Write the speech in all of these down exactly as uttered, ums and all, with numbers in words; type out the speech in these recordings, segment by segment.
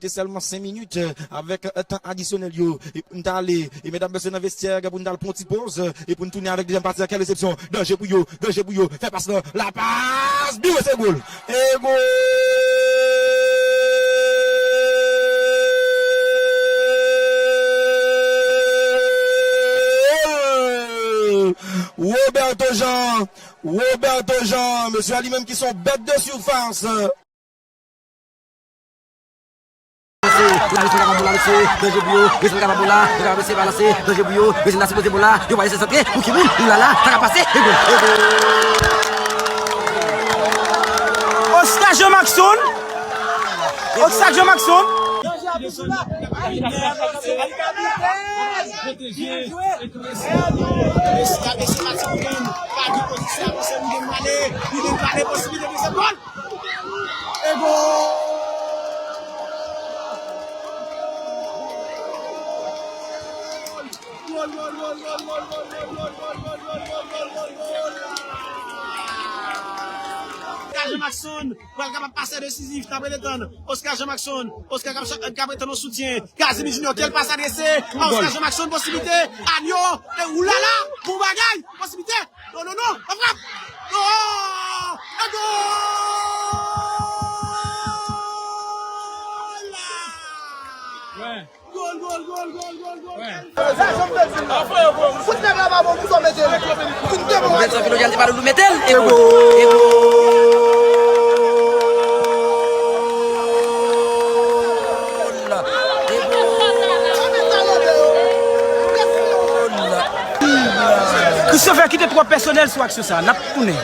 Te sèlman senk minit, euh, avèk, euh, tan adisyonèl yo. E pou n ta ale, e medam, mesye, nan vestyè, pou n ta al pran yon ti poz, euh, e pou n tounen avèk dezyèm pati a. Kèl resepsyon! Danje pou yo, danje pou yo. Fè pas lan, la pas, biwo, se gòl! E gòl! Roberto Jean, Roberto Jean, mesye a li menm ki se yon bèt de sifas. Balanse, la, mesye, kapab bon la, mesye, danje pou yo, mesye, kapab bon la, yo kapab mesye balanse, danje pou yo, mesye, la sipoze bon la, yo pa lese santre, pou ki moun, oulala, sa ka pase, e gòl, e gòl. Oscar Jean Maxon, Oscar Jean Maxon. Messi a bese pati pou Widen. Pa gen pozisyon pou se Widen pale. Widen pale posiblite de se gòl. E gòl! Gòl, gòl, gòl, gòl. Oscar Jean Maxon pral kapab pasè desizif, n ap rete tann. Oscar Jean Maxon, Oscar k ap cha-, k ap rete nan soutyen. Casimir Junior, kèl pas adrese a Oscar Jean Maxon, posiblite. Anyo, e oulala, bon bagay, posiblite. Non, non, non, la frap. Non! E gòl! Gòl, gòl, gòl, gòl, gòl, gòl. Fout nèg la pa bon pou sa mete l. Fout nèg la. Vincent Philogène, se pa Doudou mete l. E gòl. E gòl. E gòl. Christopher, kite twò pèsonèl sou aksyon sa a. N ap tounen.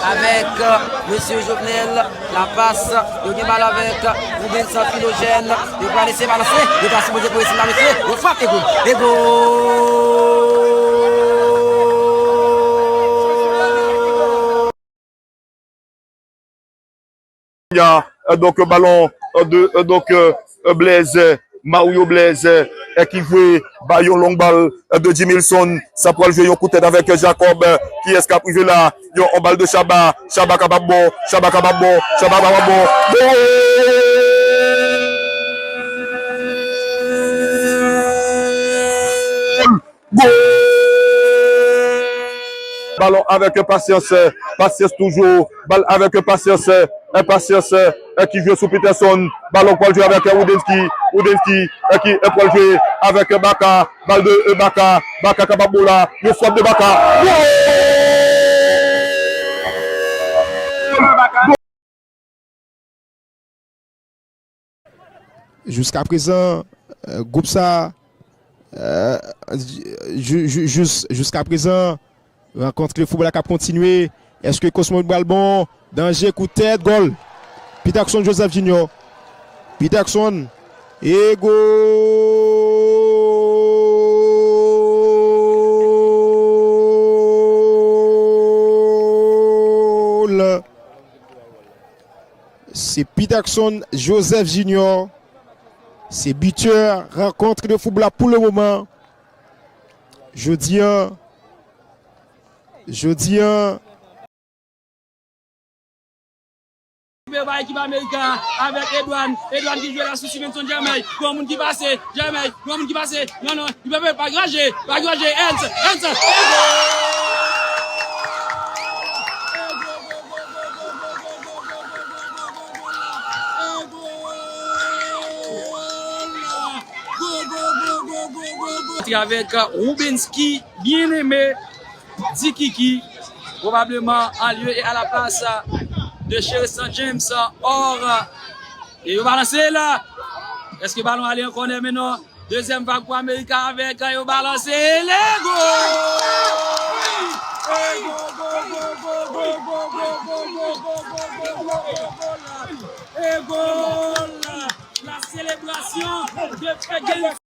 Avèk, euh, mesye Jovenel. La pas, yo gen bal avèk Roubens Philogène. Yo pral eseye balanse. Yo ta sipoze pou eseye balanse. Yo frape gòl. E gòl! Ya, euh, donk, euh, balon, euh, de, euh, donk, euh, euh, Blaise, euh, Mario Blaise, euh, ki voye ba yon long bal, euh, de Jimilson. Sa pral jwe yon kout tèt avèk, euh, Jacob, euh, kiyès k ap rive la? Yon, yon bal de Chaba. Chaba kapab bon. Chaba kapab bon. Chaba kapab bon. Gòl! Gòl! Balon avèk Pasyans, Pasyans toujou. Bal avèk Pasyans, Pasyans, ki jwe sou Peterson. Balon pral jwe avèk Wudensky, Wudensky, ki pral jwe avèk Baka. Bal de Baka, Baka kapab bon la. Yon frap de Baka. Gòl! Jiskaprezan, euh, gwoup sa, euh, ji-, ji-, jis-, jiskaprezan, rankontre foutbòl la k ap kontinye. Èske Cosmo pral bon? Danje, kout tèt, gòl. Peterson Joseph Junior. Peterson. E gòl! Se Peterson Joseph Junior. Se bitè rankont de foutbòl la pou le moman. Jodi a, jodi a. Bay ekip Amerika avèk Edouard. Edouard ki jwe la sou Stevenson Jamay. Gon moun ki pase. Jamay. Gon moun ki pase. Non, non. Li pa, pa granje. Pa granje. Ernst. Ernst. E gòl! Avèk Rubensky Bien-Aimé Dikiki, probablement en lieu et à la place de Cheristan James Or. E yo balanse la. Èske balon ale an kònè? Men non. Dezyèm vag pou Amerika avèk, yo balanse. E gòl! E gòl! E gòl! La selebrasyon de Fred James.